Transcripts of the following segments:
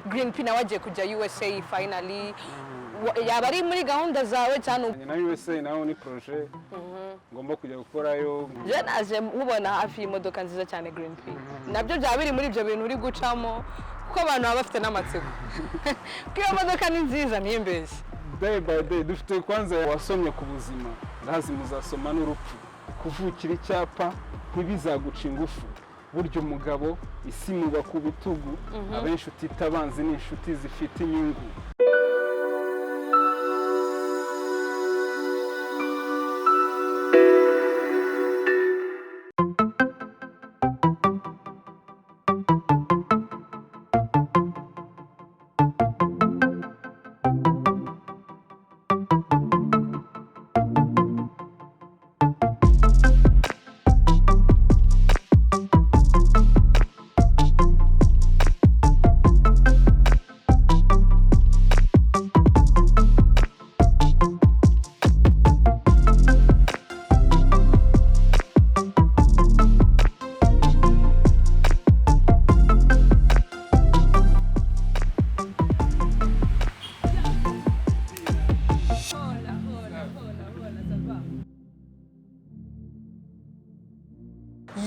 Green P nawe agiye kujya USA finally. Yaba ari muri gahunda zawe cyane? Na USA naho ni projet ngomba kujya gukorayo. Je naje mubona hafi y'imodoka nziza cyane, Green P. Nabyo byaba biri muri ibyo bintu uri gucamo, kuko abantu baba bafite n'amatsiko, kuko iyo modoka ni nziza, ntimbeshye. Day by day dufite. Kwanza wasomye ku buzima, ndahazi muzasoma n'urupfu. Kuvukira icyapa ntibizaguca ingufu. Burya umugabo isi muba ku bitugu, abenshi utita abanzi ni inshuti zifite inyungu.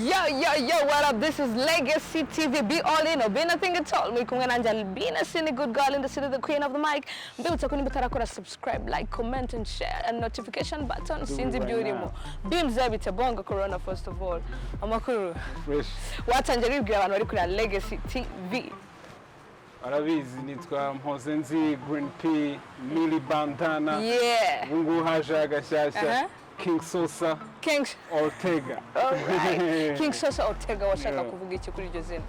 Yo, yo, yo, what up? This is Legacy TV. Be all in or be nothing at all. Muri kumwe nanjye Albina Sini, good girl in the city, the queen of the mic. Mbibutsa ko nimba utarakora subscribe, like, comment and share and notification button, sinzi ibyo right. urimo. Bimze bite bonga corona first of all. Amakuru. Fresh. Watangiye wibwira abantu bari kureba Legacy TV. Arabizi, nitwa Mpozenzi Green P Mili Bandana. Ubu ngubu haje agashyashya, King Sosa King Ortega. Alright. King Sosa Ortega, washaka kuvuga iki kuri iryo zina?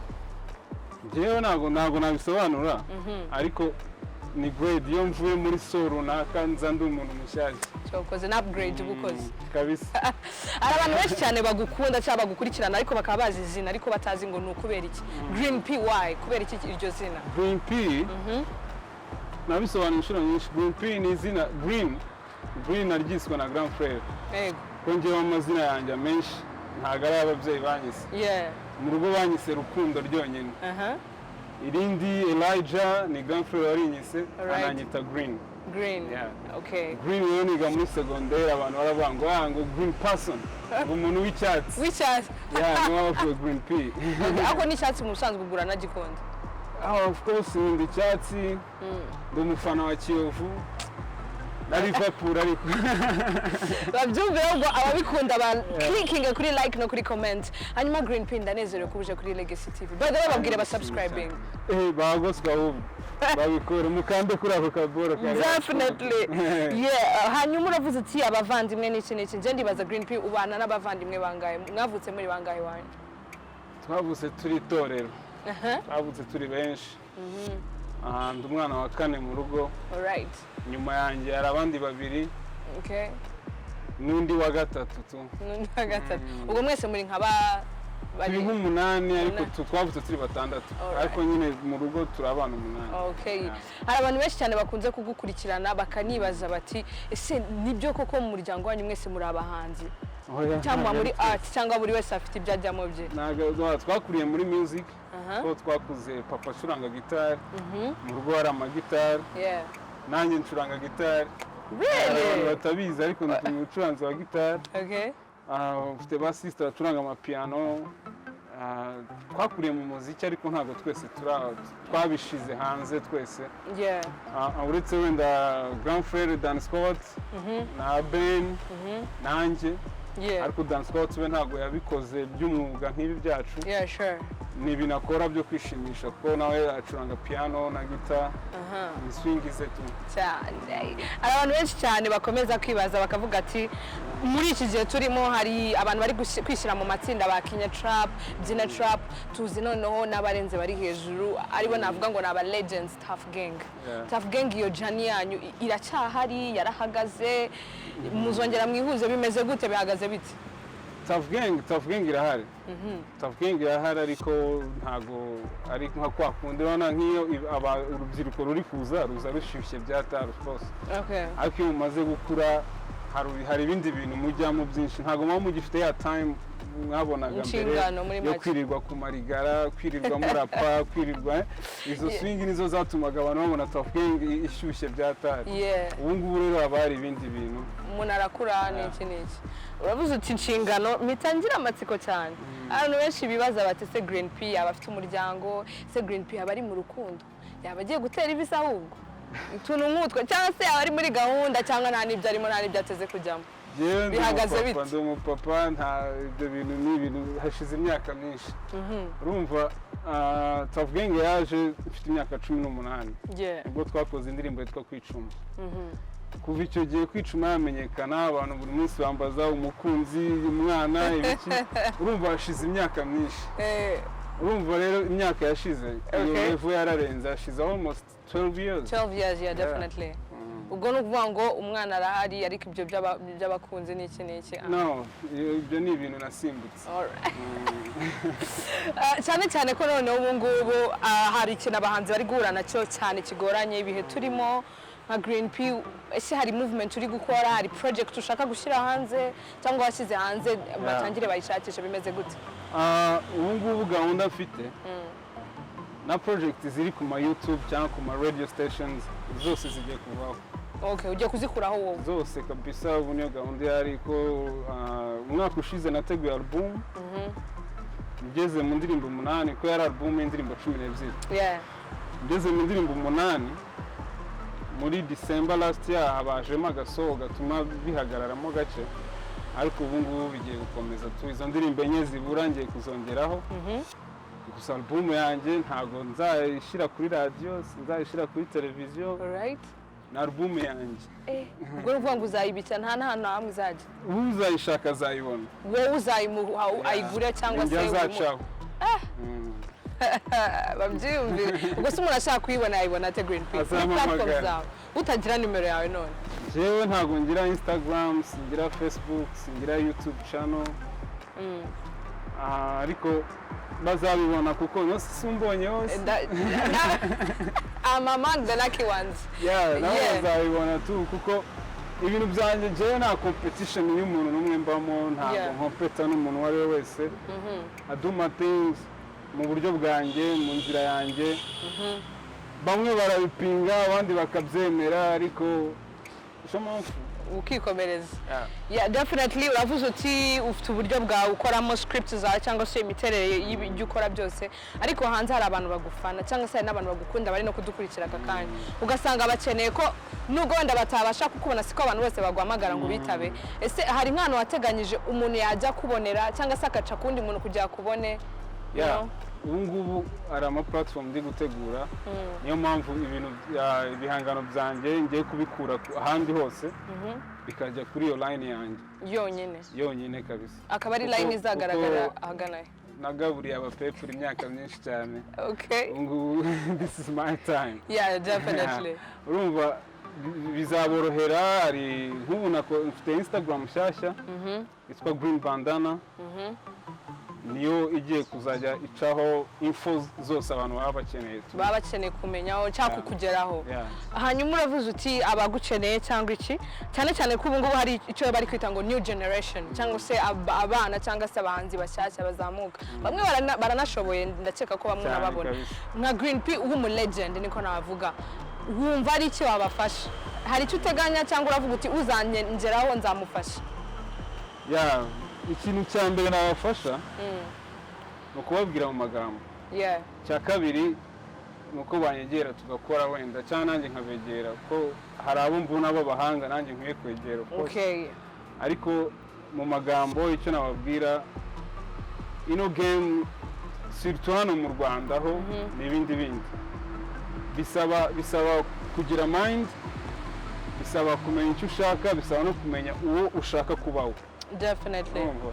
Njyewe ntabwo nabisobanura, ariko ni grade. Iyo mvuye muri so runaka, nza ndi umuntu mushyashya. Cyokoze na upgrade uba ukoze. Kabisa. Hari abantu benshi cyane bagukunda cyangwa bagukurikirana, ariko bakaba bazi izina ariko batazi ngo ni ukubera iki Green P, why, kubera iki iryo zina? Green P nabisobanuye inshuro nyinshi. Green P ni izina. Green naryiswe na grand frère, ko njyewe amazina yanjye amenshi ntabwo ari ay'ababyeyi banyise. Mu rugo banyise Rukundo ryonyine. Irindi Elijah ni grand frère warinyise, ananyita Green. Green. Yeah. Okay. Green rero, niga muri segonderi, abantu baravuga ngo ah, ngo green person, ngo umuntu w'icyatsi. W'icyatsi. Yeah, niwe bavuye Green P. Ariko n'icyatsi mu busanzwe ugura na gikondo. Ah, of course, nkunda icyatsi. Ndi umufana wa Kiyovu na Liverpool, ariko Babyumve ahubwo ababikunda ba clicking kuri like no kuri comment. Hanyuma Green P, ndanezerewe ko uje kuri Legacy TV. By the way, babwire ba subscribing. Eh, bagoswe ahubwo babikora, mukande kuri ako kaboro kari. Definitely, yeah. Hanyuma uravuze uti abavandimwe n'iki n'iki. Njye ndibaza, Green P, ubana n'abavandimwe bangahe? Mwavutse muri bangahe iwanyu? Twavutse turi itorero, twavutse turi benshi. Ah, ndi umwana wa kane mu rugo. Nyuma yanjye hari abandi babiri n'undi wa gatatu tu. N'undi wa gatatu. Ubwo mwese muri nka ba Turi nk'umunani, ariko Umunani. Twavutse turi batandatu, ariko nyine mu rugo turi abana 8. Okay. Yeah. Hari abantu benshi cyane bakunze kugukurikirana bakanibaza bati: "Ese nibyo koko mu muryango wanyu mwese muri abahanzi Oya, cyangwa ntabwo muri ari twese. art, cyangwa buri wese afite ibyo ajyamo bye?" Ntabwo twakuriye muri music, ko twakuze papa acuranga gitari, mu rugo hari amagitari, nanjye ncuranga gitari. Hari abantu Really? batabizi, ariko ndi umucuranzi wa gitari. Ah, mfite ba sister bacuranga amapiyano. Ah, twakuriye mu muziki, ariko ntabwo twese twabishize hanze twese. Ah, uretse wenda grand frère Dan Scott na Ben nanjye, ariko Dan Scott we ntabwo yabikoze by'umwuga nk'ibi byacu. Ni ibintu akora byo kwishimisha, kuko nawe acuranga piano na guitar, ni swing ze tu. Cyane. Hari abantu benshi cyane bakomeza kwibaza bakavuga ati: "Muri iki gihe turimo hari abantu bari kwishyira mu matsinda ba Kinya Trap, Byina Trap, tuzi noneho n'abarenze bari hejuru, aribo navuga ngo ni aba legends, Tough Gang." Tough Gang, iyo journey yanyu iracyahari, yarahagaze, muzongera mwihuze, bimeze gute, bihagaze bite? Tough Gang, Tough Gang irahari. Tough Gang irahari, ariko ntago ari nka kwa kundi. Urabona nk'iyo urubyiruko ruri kuza, ruza rushyushye bya taru rwose, ariko iyo mumaze gukura hari ibindi bintu mujyamo byinshi, ntabwo muba mugifite ya time. mwabonaga mbere Inshingano muri yo make. kwirirwa ku marigara, kwirirwa murapa, kwirirwa izo swing nizo zatumaga abantu babona Tuff Gang ishyushye byatari. Ubu ngubu rero haba hari ibindi bintu. Umuntu arakura n'iki n'iki. Uravuze uti inshingano, mpita ngira amatsiko cyane. Abantu benshi bibaza bati: "Se Green P yaba afite umuryango? Se Green P yaba ari mu rukundo? Yaba agiye gutera ibisa?" Ahubwo utuntu nk'utwo, cyangwa se yaba ari muri gahunda, cyangwa nta n'ibyo arimo, nta n'ibyo ateze kujyamo. Njyewe ndi Bihagaze umupapa, bite? ndi umupapa, nta ibyo bintu, ni ibintu hashize imyaka myinshi. Urumva, Tuff Gang yaje mfite imyaka 18, nibwo twakoze indirimbo yitwa Kwicuma. Kuva icyo gihe Kwicuma yamenyekana, abantu buri munsi bambaza umukunzi, umwana, ibiki. Urumva hashize imyaka myinshi. Urumva rero imyaka yashize, iyo level yararenze, hashize almost 12 years. 12 years, yeah, definitely. Ubwo ni ukuvuga ngo umwana arahari, ariko ibyo by'abakunzi n'iki n'iki, ah. No, ibyo ni ibintu nasimbutse. Alright. Cyane cyane ko noneho ubu ngubu hari ikintu abahanzi bari guhura nacyo cyane kigoranye, ibihe turimo. Nka Green P, ese hari movement uri gukora, hari project ushaka gushyira hanze cyangwa washyize hanze, batangire bayishakishe? Bimeze gute? Ubu ngubu gahunda mfite na project ziri ku ma YouTube cyangwa ku ma radio stations zose zigiye kuvaho. Okay, ugiye kuzikuraho wowe? Zose kabisa. Ubu niyo gahunda ihari, ko umwaka ushize nateguye album, ngeze mu ndirimbo 8, ko yari album y'indirimbo 12. Ngeze mu ndirimbo 8 muri December last year, habajemo agasoho gatuma bihagararamo gake, ariko ubu ngubu bigiye gukomeza tu. Izo ndirimbo enye zibura ngiye kuzongeraho. Gusa album yanjye ntabwo nzayishyira kuri radiyo, sinzayishyira kuri televiziyo. Ni album yanjye. Ubwo ni ukuvuga ngo uzayibika, nta n'ahantu na hamwe izajya? Uzayishaka azayibona. Wowe uzayimuha ayigure cyangwa Njye se azacaho. Babyiyumvire. Ubwo se umuntu ashaka kuyibona yayibona ate, Green P, kuri Azampamagara. platform zawe utagira nimero yawe none? Njyewe ntabwo ngira Instagram, singira Facebook, singira YouTube channel. Ariko bazabibona kuko no si umbonye hose. I'm among the lucky ones. Yeah, nabo bazabibona tu, kuko ibintu byanjye, njyewe nta competition y'umuntu n'umwe mbamo, ntabwo nkompeta n'umuntu uwo ari we wese. I do my things mu buryo bwanjye, mu nzira yanjye. Bamwe barabipinga, abandi bakabyemera, ariko je m'en fous. Ukikomereza. Yeah, definitely. Uravuze uti ufite uburyo bwawe ukoramo script zawe cyangwa se imiterere y'ibyo ukora byose, ariko hanze hari abantu bagufana cyangwa se hari n'abantu bagukunda bari no kudukurikira aka kanya, ugasanga bakeneye ko nubwo wenda batabasha kukubona, siko abantu bose baguhamagara ngo ubitabe. Ese hari nk'ahantu wateganyije umuntu yajya kubonera cyangwa se agaca ku wundi muntu kugira akubone, you know? Ubu ngubu hari ama platform ndi gutegura, niyo mpamvu ibintu ibihangano byanjye ngiye kubikura ahandi hose bikajya kuri iyo line yanjye. Yonyine? Yonyine kabisa. Akaba ari line izagaragara Kuko ahagana he? nagaburiye abapepuri imyaka myinshi cyane. Ubu ngubu this is my time. Yeah, definitely. Urumva bizaborohera. Hari nk'ubu mfite Instagram nshyashya yitwa Green Bandana, niyo igiye kuzajya icaho info zose abantu baba bakeneye. Baba bakeneye kumenyaho cyangwa kukugeraho. Yeah. Hanyuma uravuze uti abagukeneye cyangwa iki, cyane cyane ko ubu ngubu hari icyo bari kwita ngo new generation, cyangwa se abana cyangwa se abahanzi bashyashya bazamuka, bamwe baranashoboye, ndakeka ko bamwe Cyane unababona. kabisa. Nka Green P w'umu legend, niko navuga, wumva ari iki wabafasha? Hari icyo uteganya cyangwa uravuga uti uzangeraho nzamufasha? Yeah, ikintu cya mbere nabafasha ni ukubabwira mu magambo. Icya kabiri ni uko banyegera tugakora wenda, cyangwa nanjye nkabegera, ko hari abo mbona b'abahanga nanjye nkwiye kwegera, of course. Ariko mu magambo icyo nababwira, ino game, surtout hano mu Rwanda ho ni ibindi bindi, bisaba kugira mind, bisaba kumenya icyo ushaka, bisaba no kumenya uwo ushaka kubaho. Urumva?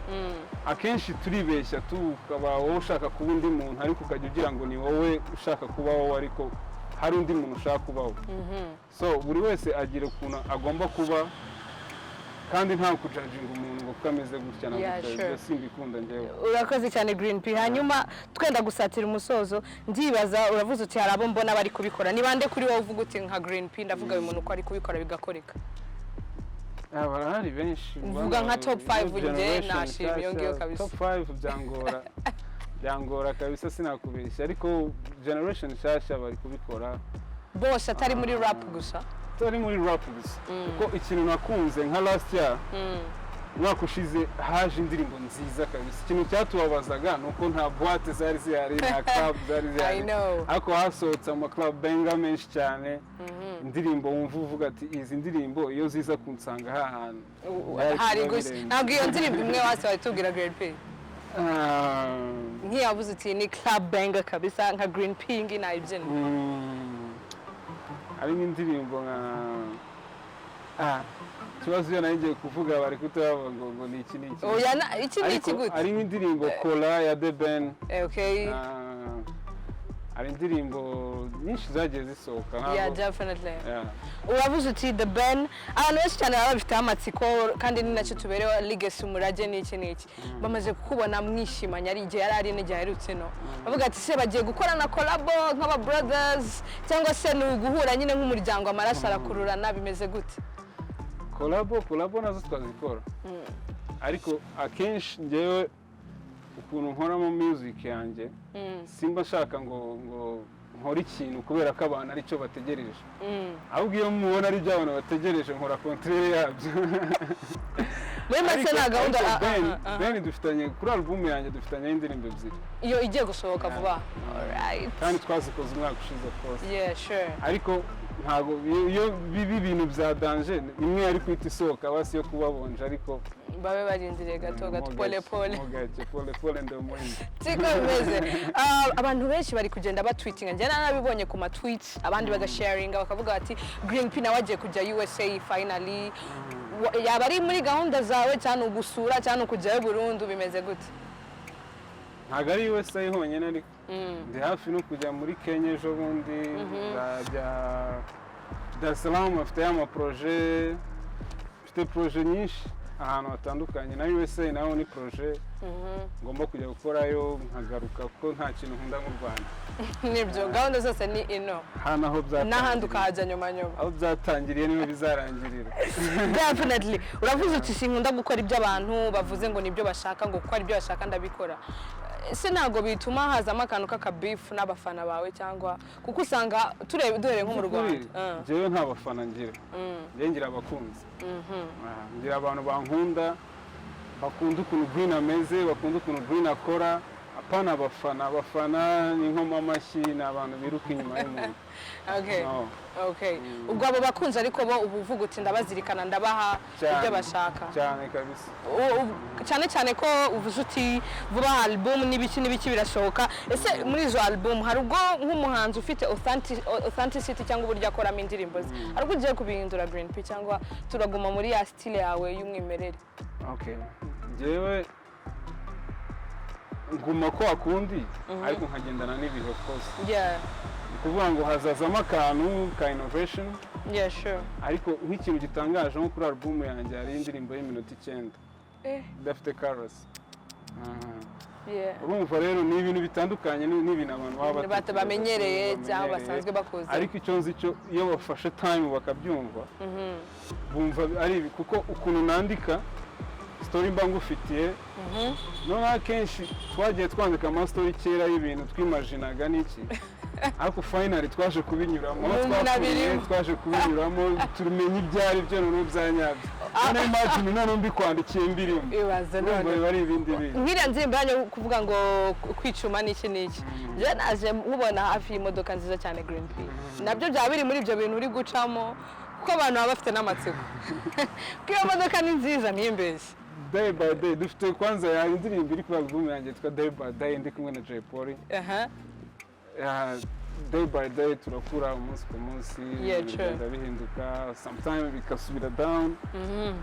Akenshi turibeshya, tukaba wowe ushaka kuba undi muntu, ariko ukajya ugira ngo ni wowe ushaka kuba wowe, ariko hari undi muntu ushaka kubaho. So buri wese agira ukuntu agomba kuba, kandi nta kujajinga umuntu ngo kuko ameze gutya na gutya. Ibyo simbikunda njyewe. Urakoze cyane, Green P. Hanyuma twenda gusatira umusozo, ndibaza, uravuze uti hari abo mbona bari kubikora, ni bande kuri wowe uvuga uti nka Green P ndavuga uyu muntu uko ari kubikora bigakoreka? Ah, barahari benshi. Mvuga nka top 5. New Njye generation nashima iyo ngiyo nshyashya, kabisa. Top 5 byangora kabisa, sinakubeshya, ariko generation nshyashya bari kubikora. Bose, atari muri rap gusa. Atari muri rap gusa, kuko ikintu nakunze nka last year, umwaka ushize, haje indirimbo nziza kabisa. Ikintu cyatubabazaga ni uko nta boîte zari zihari, nta club zari zihari. I know. Ariko hasohotse ama club banger menshi cyane, indirimbo wumva uvuga ati: "Izi ndirimbo iyo ziza kunsanga ha hantu byari Hari kuba gusa birenze." Ntabwo iyo ndirimbo imwe wese wahita Green P? Ah, Nkiyavuze uti ni club banger kabisa, nka Green P ngi nayibyina. Harimo indirimbo nka ikibazo iyo nari ngiye kuvuga bari kutababa ngo ni iki ni iki. Oya, iki ni Ariko iki gute? harimo indirimbo Kola ya The Ben. Okay. Hari indirimbo nyinshi zagiye zisohoka Yeah, definitely. Yeah. Uravuze uti The Ben, abantu benshi cyane baba babifiteho amatsiko, kandi ni nacyo tubereho, legacy, umurage n'iki n'iki. Bamaze kukubona mwishimanye, ari igihe yari ari n'igihe aherutse, no bavuga ati: "Se bagiye gukora na collabo nk'aba brothers, cyangwa se ni uguhura nyine nk'umuryango, amaraso arakururana, bimeze gute?" Collabo nazo twazikora, ariko akenshi njyewe ukuntu nkoramo music yanjye, simba nshaka ngo nkore ikintu kubera ko abantu aricyo bategereje. Ahubwo iyo mubona ari ibyo abantu bategereje, nkora contraire yabyo. Muri make nta gahunda. Ariko Ben, Ah. Ben dufitanye kuri album yanjye, dufitanye indirimbo ebyiri. Iyo igiye gusohoka vuba, alright. Kandi twazikoze umwaka ushize, of course. Ariko ntabwo iyo biba ibintu bya danger, imwe yari kwita isohoka basi yo kubabonje, ariko babe barindiriye gato gato, mo pole gake, pole. Mo gake, pole pole ndo mwendo. Siko bimeze. Abantu benshi bari kugenda batweetinga, njye narabibonye ku ma tweets, abandi bagasharinga bakavuga bati: "Green P nawe agiye kujya USA finally." Yaba ari muri gahunda zawe, cyangwa ugusura, cyangwa ukujyayo burundu, bimeze gute? Ntabwo ari USA honyine, ariko ndi hafi no kujya muri Kenya ejo bundi, nzajya Dar es Salaam, bafite ama projet, mfite projet nyinshi ahantu hatandukanye, na USA naho ni projet ngomba kujya gukorayo nkagaruka, kuko nta kintu nkunda nk'u Rwanda. Nibyo, gahunda zose ni ino. Hano aho byatangiriye. N'ahandi ukahajya nyuma nyuma. Aho byatangiriye niho bizarangirira. Definitely. Uravuze uti: "Sinkunda gukora ibyo abantu bavuze ngo nibyo bashaka, ngo kuko ari ibyo bashaka ndabikora." Ese ntabwo bituma hazamo akantu k'akabifu n'abafana bawe, cyangwa kuko usanga turebe duhereye nko mu Rwanda? Njyewe nta bafana ngira, njyewe ngira abakunzi. Ngira abantu bankunda, bakunda ukuntu Green ameze, bakunda ukuntu Green akora, apana abafana. Abafana ni nkoma amashyi, ni abantu biruka inyuma y'umuntu. Okay. No. Okay, ubwo abo bakunzi ariko bo uba uvuga uti: "Ndabazirikana, ndabaha Cyane. ibyo bashaka." Cyane kabisa. Cyane cyane ko uvuze uti vuba album n'ibiki n'ibiki birasohoka. Ese muri izo album hari ubwo nk'umuhanzi ufite authenticity cyangwa uburyo akoramo indirimbo ze, hari ubwo ugiye kubihindura, Green P, cyangwa turaguma muri ya style yawe y'umwimerere? Okay, njyewe nguma kwa kundi, ariko nkagendana n'ibihe, of course. Ni ukuvuga ngo hazazamo akantu ka innovation, ariko nk'ikintu gitangaje, nko kuri album yanjye hari indirimbo y'iminota 9 idafite chorus. Urumva rero ni ibintu bitandukanye n'ibintu abantu baba batekereza, bamenyereye cyangwa bamenyereye. Basanzwe bakuzi. Ariko icyo nzi cyo, iyo bafashe time bakabyumva, bumva ari ibi, kuko ukuntu nandika story mba ngufitiye. Noneho akenshi twagiye twandika amastory kera y'ibintu twimaginaga n'iki, ariko finally twaje kubinyuramo aho Ubu twakuriye, nabirimo. twaje kubinyuramo, tumenya ibyo ari byo noneho bya nyabyo. Noneho imagine noneho mbikwandikiye mbirimo, Ibaze urumva none. biba ari ibindi bintu. Nk'iriya ndirimbo yanyu yo kuvuga ngo kwicuma n'iki n'iki, njye naje nkubona hafi y'imodoka nziza cyane, Green P, nabyo byaba biri muri ibyo bintu uri gucamo, kuko abantu baba bafite n'amatsiko kuko iyo modoka ni nziza, ntimbeshye. Day by day dufite, kwanza hari indirimbo iri kuri album yanjye yitwa Day by Day, ndi kumwe na Jay Polly. Day by day turakura, umunsi ku munsi ibintu bigenda bihinduka, sometimes bigasubira down,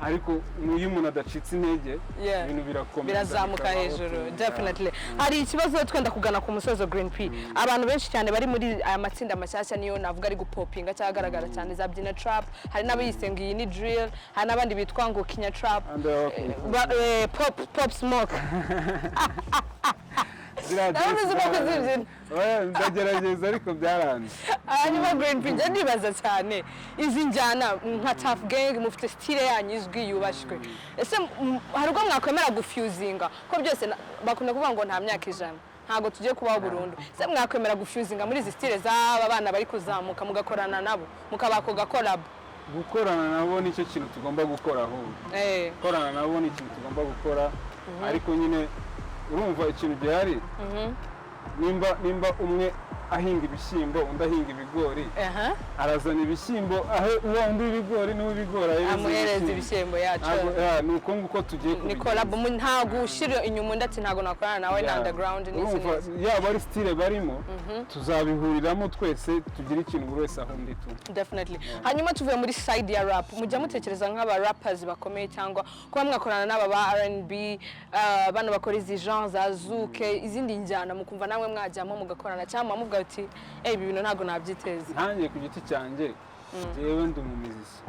ariko iyo umuntu adacitse intege, ibintu birakomeza, birazamuka bikabaho hejuru. tu. Definitely. Hari ikibazo, twenda kugana ku musozo, Green P. Abantu benshi cyane bari muri aya matsinda mashyashya, niyo navuga ari gupopinga cyangwa agaragara cyane, za Byina Trap, hari n'abayise ngo iyi ni drill, hari n'abandi bitwa ngo Kinya Trap. And, Pop Smoke. Ziriya Nawe dance uzi uko kuzibyina. Oya, ndagerageza ariko byaranze. Hanyuma Green P, njya nibaza cyane izi njyana nka Tuff Gang, mufite style yanyu izwi yubashywe. Ese hari ubwo mwakwemera gufusinga, ko byose bakunda kuvuga ngo nta myaka 100, ntabwo tugiye kubaho burundu? Ese mwakwemera gufusinga muri izi style z'aba bana bari kuzamuka, mugakorana nabo, mukabako gacollabo? Gukorana nabo nicyo kintu tugomba gukora ahubwo. Gukorana nabo ni ikintu tugomba gukora, ariko nyine urumva ikintu gihari, nimba umwe ahinga ibishyimbo, undi ahinga ibigori, arazana ibishyimbo ahe uwo undi ibigori, n'uw'ibigori ahereza amuhereza ibishyimbo yacu. Ni uko nguko tugiye Ni kubigenza. collabo, ntabwo ushyira inyuma undi ati ntabwo nakorana nawe na underground n'iki Urumva, n'iki. yaba ari style barimo, tuzabihuriramo twese, tugire ikintu buri wese aho undi tu. Definitely. Hanyuma tuvuye muri side ya rap, mujya mutekereza nk'aba rappers bakomeye cyangwa kuba mwakorana n'aba ba R&B, bano bakora izi genre za zouk, izindi njyana, mukumva namwe mwajyamo mugakorana, cyangwa muvuga uti "Eh, ibi bintu ntabwo nabyiteza"? Nkanjye ku giti cyanjye, njyewe ndi umumiziki.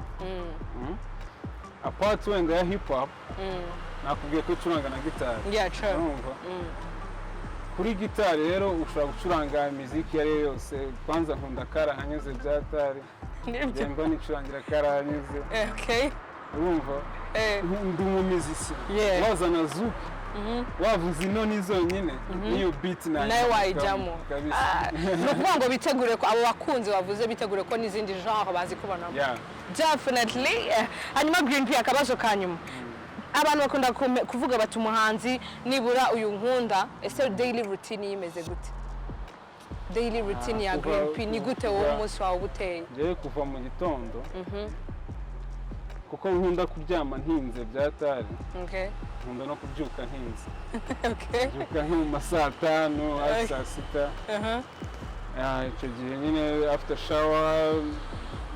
Apart wenda ya hip hop, nakubwiye ko icuranga na gitari. Yeah, true. Urumva, kuri gitari rero ushobora gucuranga imiziki iyo ari yo yose. Kwanza nkunda karahanyuze byatari. Nibyo. Mba nicurangira karahanyuze. Urumva, ndi umumiziki. Wazana zouk, wavuza inoni zonyine n'iyo beat Nawe wayijyamo. Kabisa. Ah, ni ukuvuga ngo bitegure ko abo bakunzi bavuze, bitegure ko n'izindi genre bazi kubonamo. Definitely. Hanyuma Green P, akabazo ka nyuma. Abantu bakunda kuvuga bati umuhanzi nibura uyu nkunda, ese daily routine yimeze gute? Daily routine ya Green P ni gute wowe, umunsi wawe uba uteye? Njyewe kuva mu gitondo, kuko nkunda kuryama ntinze byatari, nkunda no kubyuka ntinze. Mbyuka nko mu ma saa tanu, hafi saa sita. Ah, icyo gihe nyine after shower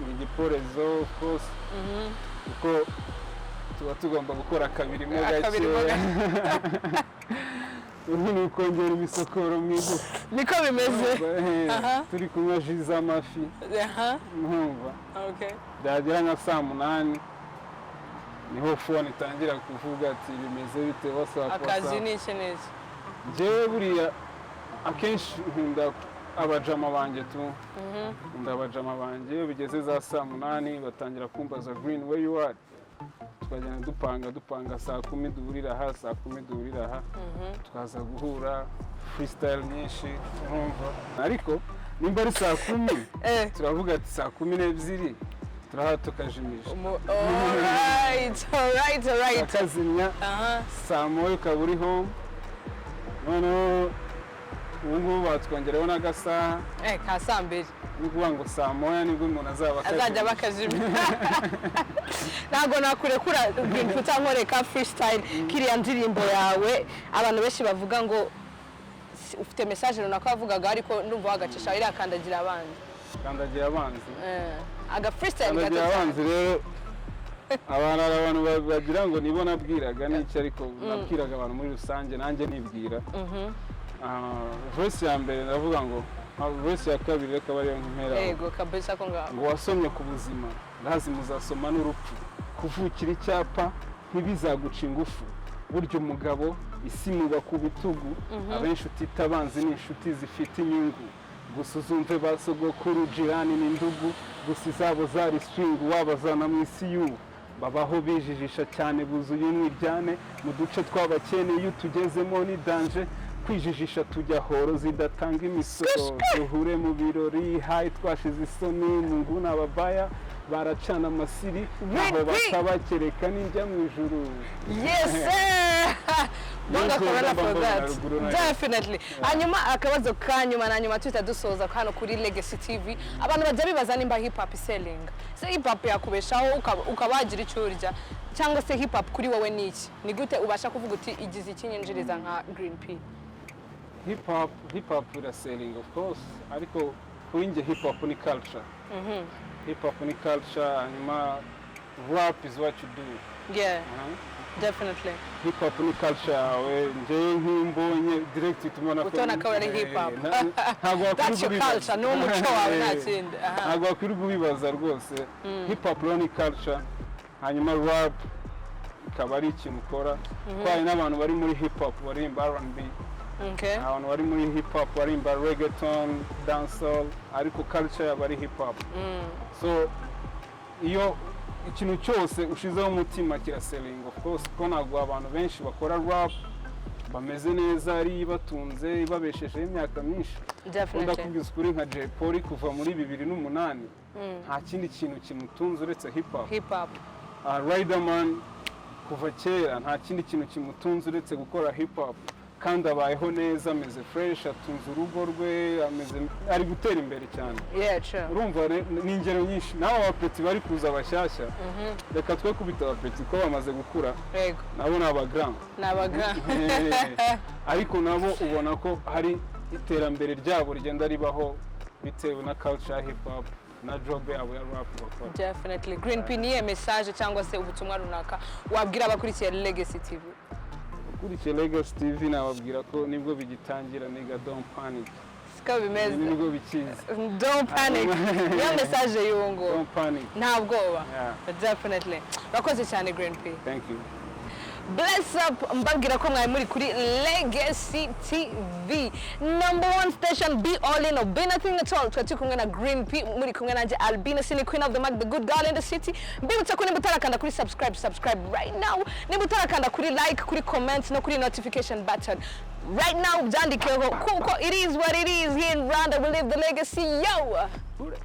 ni igiporezo of course, kuko tuba tugomba gukora akabirimo Akabirimo. gakeya. Ubu ni ukongera imisokoro mu igufa. Niko bimeze. Turi kunywa jus z'amafi. Nkumva byagera nka saa munani, niho phone itangira kuvuga ati bimeze bite, what's up? Akazi ni iki n'iki. Njyewe buriya akenshi nkunda abajama banjye tu, nkunda abajama banjye. Iyo bigeze za saa munani batangira kumbaza "Green, where you are?" Tukagenda dupanga dupanga, saa kumi duhurira aha, saa kumi duhurira aha, tukaza guhura freestyle nyinshi. Urumva, ariko nimba ari saa kumi, turavuga ati saa kumi n'ebyiri turaha tukajimisha. Alright. Tukazimya. Saa moya ukaba uri home. Noneho ubu ngubu batwongereho n'agasaha. Ka saa mbiri. Ni ukuvuga ngo saa moya nibwo umuntu azaba azajya akajimije. Bakajimya. Ntabwo nakurekura Green P utankoreka freestyle kiriya ndirimbo yawe abantu benshi bavuga ngo ufite message runaka wavugaga, ariko ndumva wagacisha iriya kandagira abanzi. Kandagira abanzi. Aga freestyle gato Kandagira cyane. abanzi rero, abantu, hari abantu bagira ngo nibo nabwiraga n'iki, ariko nabwiraga abantu muri rusange, nanjye nibwira. Ah, verse ya mbere ndavuga ngo, verse ya kabiri reka aba ariyo mpera. Yego kabisa, ko ngaho. Ngo wasomye ku buzima, ndahazi muzasoma n'urupfu, kuvukira icyapa ntibizaguca ingufu, burya umugabo isi muba ku bitugu, abenshi utita abanzi ni inshuti zifite inyungu, gusa uzumve ba sogokuru jirani n'indugu, gusa izabo zari swing wabazana mu isi y'ubu, babaho bijijisha cyane, buzuye umwiryane mu duce tw'abakene, iyo utugezemo ni danger, kwijijisha tujya horo zidatanga imisoro, duhure mu birori hayi twashize isoni mu nguni, ababaya baracana amasiri ntaho batabakereka n'injya mu ijuru. Yes sir! Bonga Yego, corona for mbona that. ruguru nayo. Definitely. Hanyuma akabazo ka nyuma na nyuma tuhita dusoza hano kuri Legacy TV. Abantu bajya bibaza nimba hip hop selling. Se hip hop yakubeshaho, ukaba wagira icyo urya, cyangwa se hip hop kuri wowe ni iki? Ni gute ubasha kuvuga uti igize iki nyinjiriza nka Green P? Hip hop iraselling of course, ariko kuri njye hip hop ni culture. Hip hop ni culture, hanyuma rap is what you do. Definitely. Hip hop ni culture yawe. Njyewe nk'imbonye direct uhita ubona ko Utona ko ari hip hop. Ntabwo That's your wakwirirwa ubibaza. culture, ni umuco wawe, nta kindi. Ntabwo wakwirirwa ubibaza rwose. Hip hop rero ni culture, hanyuma rap ikaba ari ikintu ukora, kuko hari n'abantu bari muri hip hop baririmba R&B. Abantu bari muri hip hop barimba reggaeton, dancehall, ariko culture yabo ari hip hop. So iyo ikintu cyose ushizeho umutima kirasellinga, of course, ko ntabwo abantu benshi bakora rap bameze neza, ari ibatunze, ibabeshejeho imyaka myinshi. Ndakubwiza ukuri, nka Jay Polly kuva muri 2008 nta kindi kintu kimutunze uretse hip hop. Hip hop. Riderman kuva kera nta kindi kintu kimutunze uretse gukora hip hop, kandi abayeho neza, ameze fresh, atunze urugo rwe, ameze, ari gutera imbere cyane. Yeah, true. Urumva ni ingero nyinshi. N'aba bapeti bari kuza bashyashya, reka twe kubita abapeti ko bamaze gukura, nabo ni abagrand. Ni abaga. Ariko nabo ubona ko hari iterambere ryabo rigenda ribaho bitewe na culture ya hip hop na job yabo ya rap bakora. Definitely. Green P, niye message cyangwa se ubutumwa runaka wabwira abakurikiye Legacy TV? Ukurikiye Legacy TV, nababwira ko nibwo bigitangira. Nigga, don't panic. Siko bimeze. Nibwo bikiza. Don't panic, niyo message y'ubu ngubu. Don't panic. Nta bwoba. Yeah. Definitely. Urakoze cyane, Green P. Thank you. Bless up. Mbabwira ko mwari muri kuri Legacy TV, number one station. Be all in or be nothing at all. Twari turi kumwe na Green P, muri kumwe nanjye Albina Sini, queen of the mic, the good girl in the city. Mbibutsa ko nimba utarakanda kuri subscribe, subscribe right now. Nimba utarakanda kuri like, kuri comment no kuri notification button right now, byandikeho, kuko it is what it is. Here in Rwanda we live the legacy, yo. Put it.